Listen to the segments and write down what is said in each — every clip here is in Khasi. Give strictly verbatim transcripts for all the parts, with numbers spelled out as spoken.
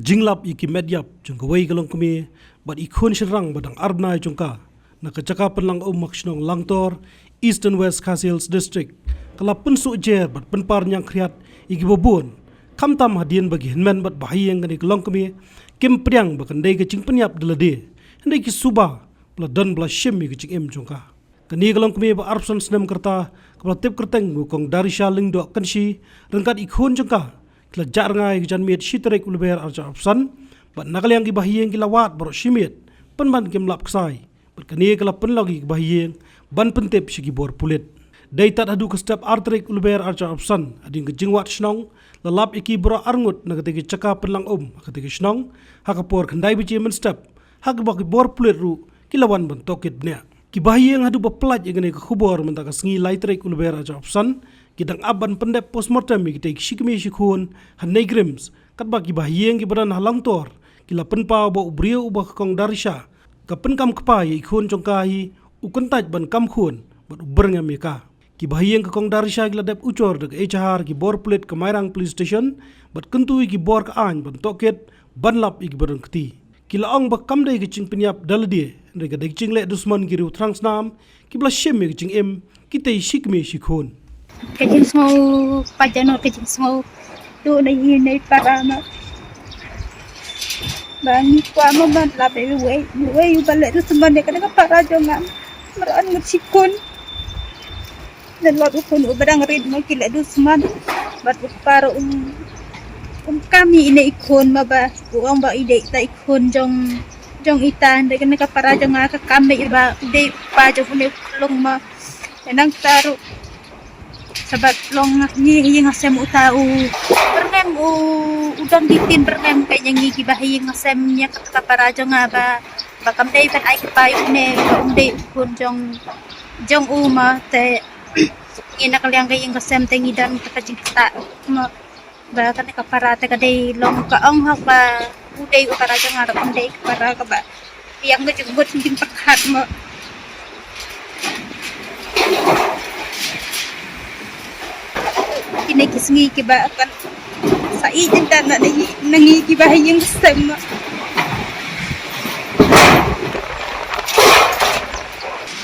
Jinglap ïa ki met ïap jong kawei ka longkmie bad i khun shynrang ba dang ar bnai jong ka na ka jaka pynlang um ha ka shnong Langtor, Eastern West Khasi Hills District, ka la pynsuh jer bad pynpar ñiangkhriat ïa kiba bun. Khamtam hadien ba ki hynmen bad ba ha ïing kane ka longkmie kim pdiang ba kan dei ka jingpynïap da lade, hynrei ki suba ba la don ba la shim ïa ka jingim jong ka. Kane ka longkmie ba arphew san snem ka rta, kaba la tip kyrteng u Kong Darisha Lyngdoh Kynshi, ryngkat i khun jong ka, ki la jah rngai ha ka janmiet shi tarik u Lber arphew san, bad na ka liang ki bahaïing ki la wad baroh shi miet, pynban kim lap ksai. Bad kane ka la pynlong ïa ki bahaïing ban pyntip sha ki bor pulit. Dei tad haduh ka step ar tarik u Lber arphew san, hadien ka jingwad shnong, la lap ïa ki baroh arngut na katei ka jaka pynlang um ha katei ka shnong ha ka por khyndai baje mynstep, ha kaba ki bor pulit ruh ki la wan ban tohkit bniah. Ki bahaïing haduh ba pynlait ïa kane ka khubor mynta ka sngi lai tarik u Lber arphew san, ki dang ap ban pyndep postmortem ïa kitei ki shi kmie shi khun ha NEIGRIHMS, katba ki bahaïing kiba don ha Langtor ki la pynpaw ba u briew uba ka Kong Darisha ka pynkam kpa ïa i khun jong ka hi, u kyntait ban kam khun bad u byrngem ïa ka. Ki bahaïing ka Kong Darisha ki la dep ujor da ka ejahar ki bor pulit ka Mairang Police Station bad kyntu ïa ki bor ka aiñ ban tohkit ban lap ïa kiba don kti. Ki la ong ba kam dei ka jingpynïap da lade, hynrei ka dei ka jingleh dusmon ki riew thrang snam kiba la shim ïa ka jingim kitei shi kmie shi khun. Ka jingsngew, pa janor ka jingsngew. Tu na i nei para ma. Ba ngi kwah ma ban lap ïa uwei, uwei uba leh dusmon ïa kane ka para jong nga. Mar an ngut shi khun. Nalor u khun uba dang rit ma ki leh dusmon. Bad u kpa ruh um, um kam ïa ine i khun ma ba u ong ba i dei ita i khun jong, jong ita, hynrei kane ka para jong nga ka kam beit ba u dei u kpa jong une u khlung ma. Nangta ruh, sabab long ngi ïing ha sem uta u byrngem, u, u don di tin byrngem ka ïa ngi kiba ha ïing ha sem ïa ka, ka para jong nga ba, ba kam dei ban ai kpa ïa une ba um dei u khun jong, jong u ma. Te ngi na ka liang ka ïing ka sem te ngi don ka jingktah ma. Ba kane ka para te ka dei long ka ong hok ba u dei u para jong nga, ruh kam dei ka para kaba biang ka jingmut jingpyrkhat mo. Kine ki sngi kiba kan sa i jingdan na ngi, na ngi kiba ha ïing sem mo.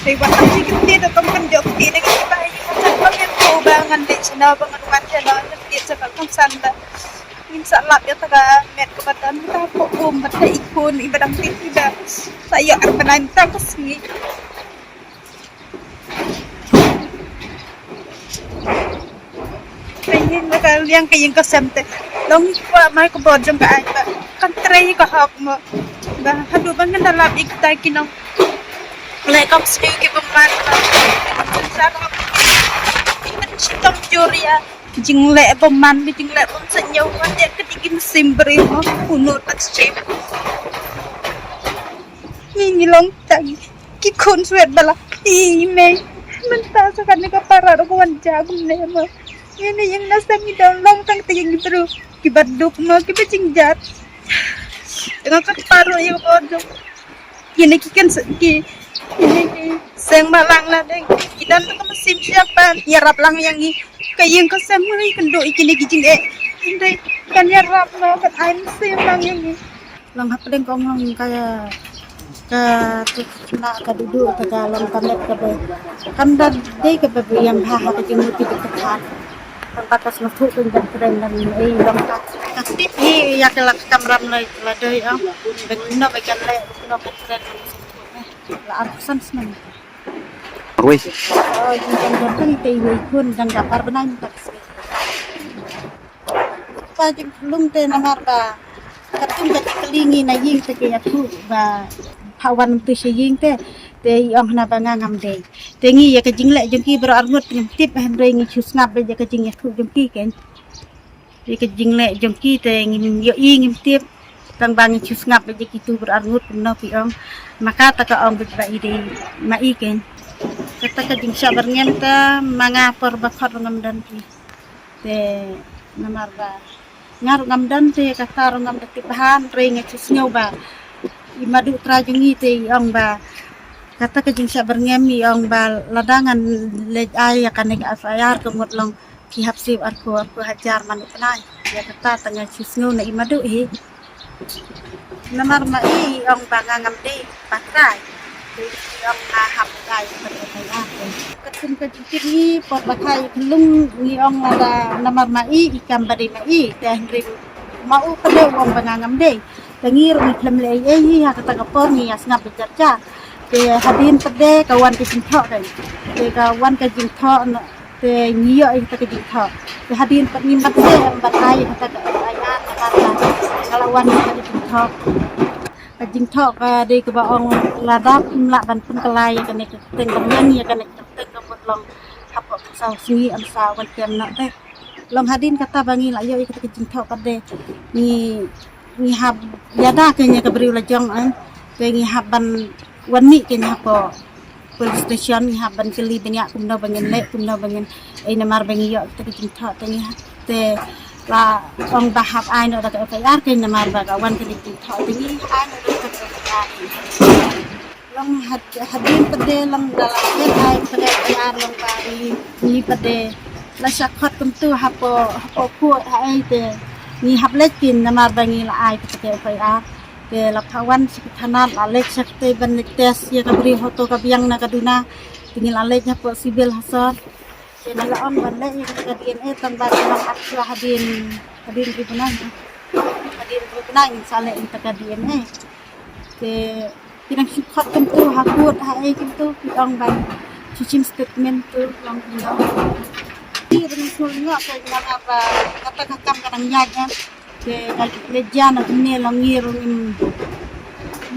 Te wat ha ïing kti da kam kan jok kti na ngi kiba ha ïing sem mo, ngi ko ba ngan leh shano ba ngan wan shano, ngan leh sa ka kan san da. Ngin sa lap ïa ta ka met kaba don ta ko um ba ta i khun iba dang tip iba sa ïa ar bnai ta ka sngi. Ka ïing ka liang ka ïing ka sem te long kwah mai ka bor jong ka ai ba kan trei ka hok mo. Ba haduh ba ngan da lap ïa kita ki nong leh kam sngi ki bymman ba sa hok. Ki ban shitom jur ïa. Ki jingleh bymman, ki jingleh bym sa ñiew wan ïa ka dei ki mynsiem briew mo, uno tak shem. Ngi ngi long tang ki khun swet bala. I mei, mynta sa kane ka para ruh ka wan ja kumne mo. Ngi ngi ïing na sem ngi don long tang te ngi briew kiba duk mo, kiba jingjat. Tang ka para ruh ïa ka bor jong. Kine ki kan se-, ki, kine ki seng balang la dei. Ki don ka mynsiem siap ban ïarap lang ïa ngi. Ka ïing ka sem ngi kan duh ïa kine ki jingeh. Hynrei kan ïarap na kan ai mynsiem lang ïa ngi. Long hapdeng kong long ka, ka tu na ka dudu ka, ka long ka met ka ba. Kam da dei ka ba ïam ha ha ka jingmut ki ka than. Tang ba ka sngewthuh pynjah kren dan ei long ka. Ka tip hi ïa ka la ka kamram lai la dei ong. Bek no bek kan leh no bek kren. La ar san snem. Wei. Oh, jing jang jang kan te wei kun jang ka par benai tak. Pa jing lung te namar ba. Katum ka jingkylli ngi na ïing te ki ïathuh ba pha wan tu sha ïing te, te i ong hana ba nga ngam dei. Te ngi ïa ka jingleh jong ki baroh arngut ngim tip, hynrei ngi shu sngap ba ïa ka jingïathuh jong ki ken. Ïa ka jingleh jong ki te ngim ïohi ngim tip. Tang ba ngi shu sngap ba ïa ki tu baroh arngut kumno ki ong. Ma kata ka ong ba i dei ma i ken. Kata ka jingshah byrngem ta ma nga por ba khot ruh ngam don ki. Te namar ba nga ruh ngam don te kata ruh ngam da tip bha, hynrei nga shu sngew ba i madu tra jong ngi te i ong ba kata ka jingshah byrngem i ong ba lada ngan leit ai ïa kane ka F I R ka mut long ki hap siew arphew arphew hajar man u bnai. Ïa kata te nga shu sngew na i madu hi. Namar ma i ong ba nga ngam dei ba trai. Te i ong nga hap ai ba trai. Katkum ka jingkit ngi por ba khai khlung ngi ong lada namar ma i i kam ba dei ma i. Te hynrei ma u pat de u ong ba nga ngam dei. Te ngi ruh ngi khlem leh ei ei hi ha kata ka por ngi ïa sngap ba jar jar. Te hadien pat de ka wan ka jingthoh de. Te ka wan ka jingthoh na Te ngi ïoh ïa kata ka jingthoh. Te hadien pat ngim pat shem em pat ai ïa kata ka F I R namar ba ka la wan ïa kata ka jingthoh. Ka jingthoh ka dei kaba ong lada phim lah ban pynkylla ïa kane ka kyrteng ban ïeng ïa kane ka kyrteng ka mut long hapoh saw sngi em saw ban kem noh te. Long hadien kata ba ngi la ïoh ïa kata ka jingthoh pat de ngi ngi hap ïada kane ka briew la jong em. Te ngi hap ban wan mih kane hapoh police station ngi hap ban kylli bniah kumno ba ngin leh kumno ba ngin ei namar ba ngi ïoh kata ka jingthoh te ngi hap te la ong ba hap ai noh da ka F I R kane namar ba ka wan kane ka jingthoh te ngi ai noh da ka F I R. Long had hadien pat de long da la ai ai kata ka F I R long ba ngi ngi pat de la shah khot kumtu hapoh hapoh court ha ei te ngi hap leit kin namar ba ngi la ai kata ka F I R. Te la pha wan sha ki thana la leit sha kata ban leit test ïa ka briew hato ka biang na ka duna. Te ngi la leit hapoh civil ha sor. Te la ong ban leit ïa ka D N A tang ba ka long ap shuwa hadien hadien ri bnai. Hadien ri bnai ngin sa leit ïa ka D N A. Te ki dang shu khot kumtu ha court ha ei kumtu ki ong ban shu shim statement tu long kumno. Ki dang shu ngok ka dang ap kata ka kam ka dang ïaid em. Te ka leit jia na kumne long ngi ruh ngim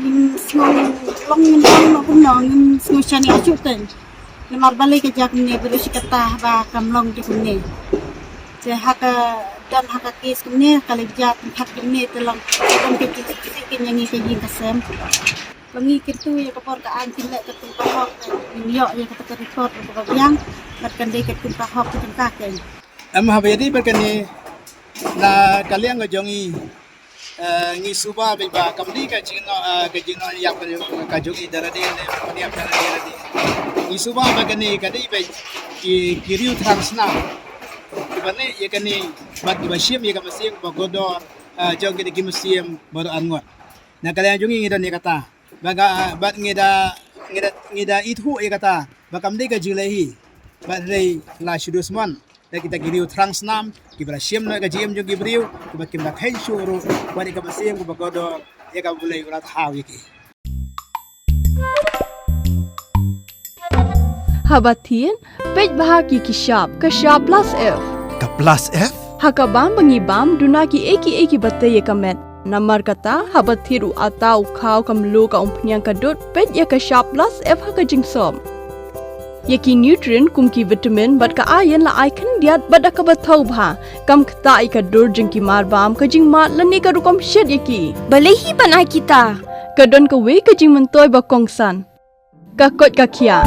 ngim sngew long ngim long na kumno ngim sngew shaniah shuh te. Namar balei ka jia kumne ba ruh shi kata ba kam long te kumne. Te ha ka don ha ka case kumne ka leit jia tang khat kumne te long don ka case ka ngi ka ïing ka sem. Ba ngi kyntu ïa ka bor ka aiñ kin leh katkum ka hok ngin ïoh ïa kata ka report kaba biang bad kan dei katkum ka hok katkum ka keiñ. Em haba ïadei bad kane na ka liang ka jong i, eh, ngi suba bad ba kam dei ka jingno, eh, ka jingno ïap ka jong i da lade ne ka ïap da lade lade. Ngi suba ba kane ka dei ba ki ki riewthrang snam ba ne ïa kane bad ba shim ïa ka mynsiem ba kordor, eh, jong ki da ki mynsiem ba ro arngot. Na ka liang jong i ngi don ïa kata. Ba nga bad ngi da ngi da ngi da ithuh ïa kata ba kam dei ka jingleh hi. Bad rei la shu dusmon da kita ki riewthrang snam kiba la shim na ka jingim jong ki briew kiba kim da kheiñ shuh ruh wat ïa kaba siem kaba kordor ïa ka Blei u la thaw ïa ki. Haba thied, peit bha ki ki shap, ka shap plus F. Ka plus F? Ha ka bam ba ngi bam, duna ki ei ki ei kiba tei ïa ka met. Namar kata, haba thied u atta, u khaw, ka mluh, ka umphniang, ka dud, peit ïa ka shap plus F ha ka jingsop. Ïa ki nutrient kum ki vitamin bad ka iron la ai khyndiat bad da kaba thaw bha. Kam ktah ïa ka dur jong ki marbam, ka jingmad lane ka rukom shet ïa ki. Balei hi ban ai kita? Ka don kawei ka jingmyntoi ba kongsan. Ka koit ka khiah.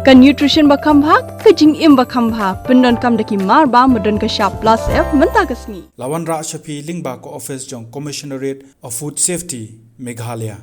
Ka nutrition ba kham bha, ka jingim ba kham bha. Pyndonkam da ki marbam ba don ka shap plus F mynta ka sngi. La wanrah sha phi lyngba ka office jong Commissionerate of Food Safety, Meghalaya.